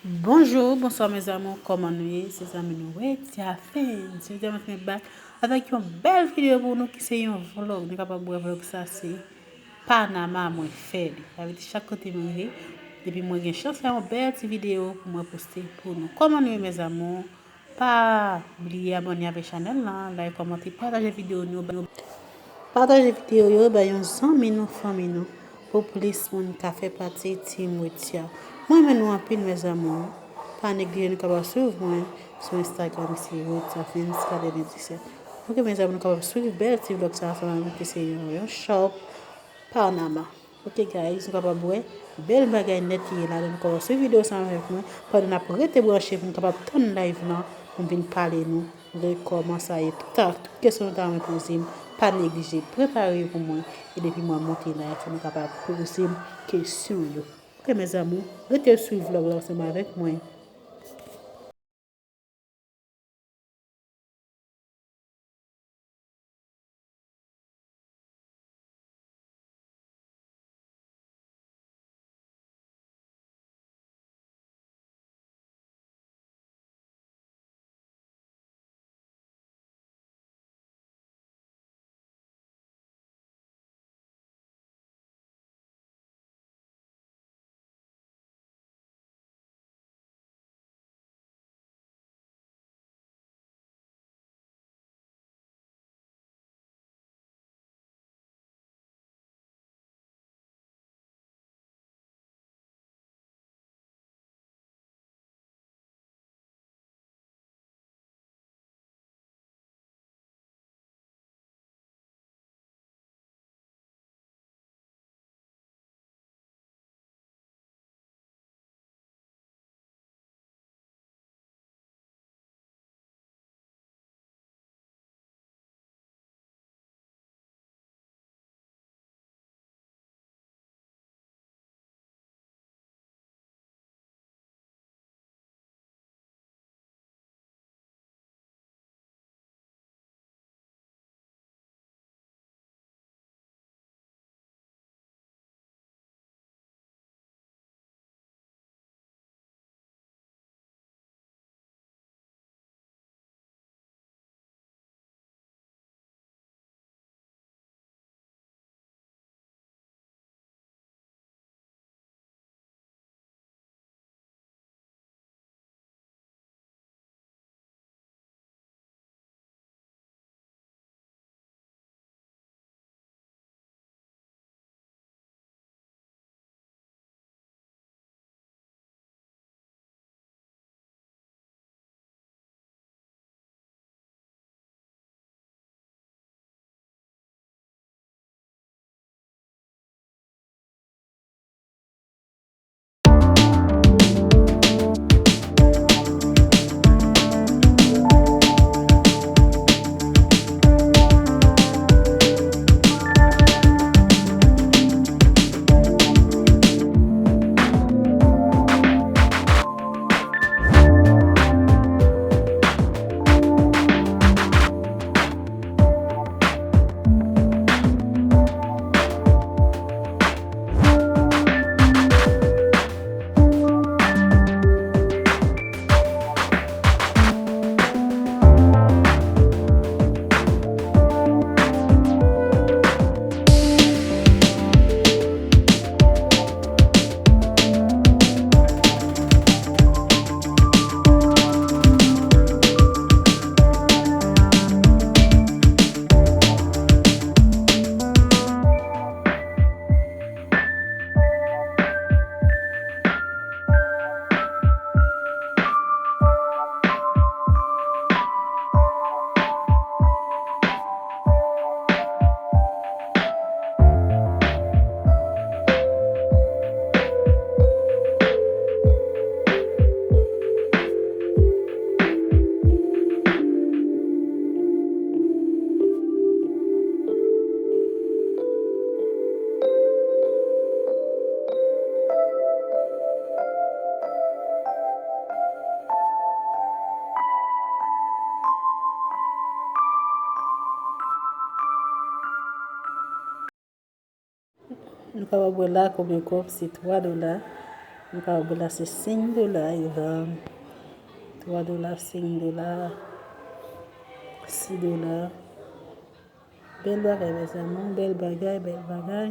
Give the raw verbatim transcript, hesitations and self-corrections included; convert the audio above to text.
Bonjou, bonswa mes amours, kòman nou ye? Se zanmi nou Wetia Fans. Jodi a mwen vin back avèk yon bèl videyo pou nou ki se yon vlog. Nou kapab wè vlog sa se Panama mwen fè li. Sa vle di chak kote mwen ye, depi mwen gen chans fè yon bèl ti videyo pou mwen poste pou nou. Kòman nou ye mes amours? Pa bliye abòne avèk chanèl lan, like, kòmante, pataje videyo nou. Pataje videyo yo bay yon zanmi nou, fanmi nou, pou plis moun ka fè pati Team Wetia. Mwen renmen nou anpil mes amours. Pa neglije nou kapab swiv mwen sou Instagram, se Wetia Fans katrevendiset. Ok mes amours, nou kapab swiv bèl ti vlog sa ansanm avèk mwen ki se yon, yon shop Panama. Ok guys, nou kapab wè bèl bagay nèt ki ye ladan. Nou kapab swiv videyo sa avèk mwen pandan n ap rete branche pou nou kapab tann live lan pou m vin pale nou de kòman sa ye. Tout, tout kesyon nou ta renmen poze m, pa neglije prepare yo pou mwen. E depi mwen monte live, nou kapab poze m kesyon yo. Ok mes amours, rete swiv vlog la ansanm avèk mwen. Nou kapab wè la konbyen kòb, se twa dola. Yon kawòb la se senk dola, yo vann twa dola, senk dola, sis dola. Bèl bagay, mezanmi, bèl bagay, bèl bagay.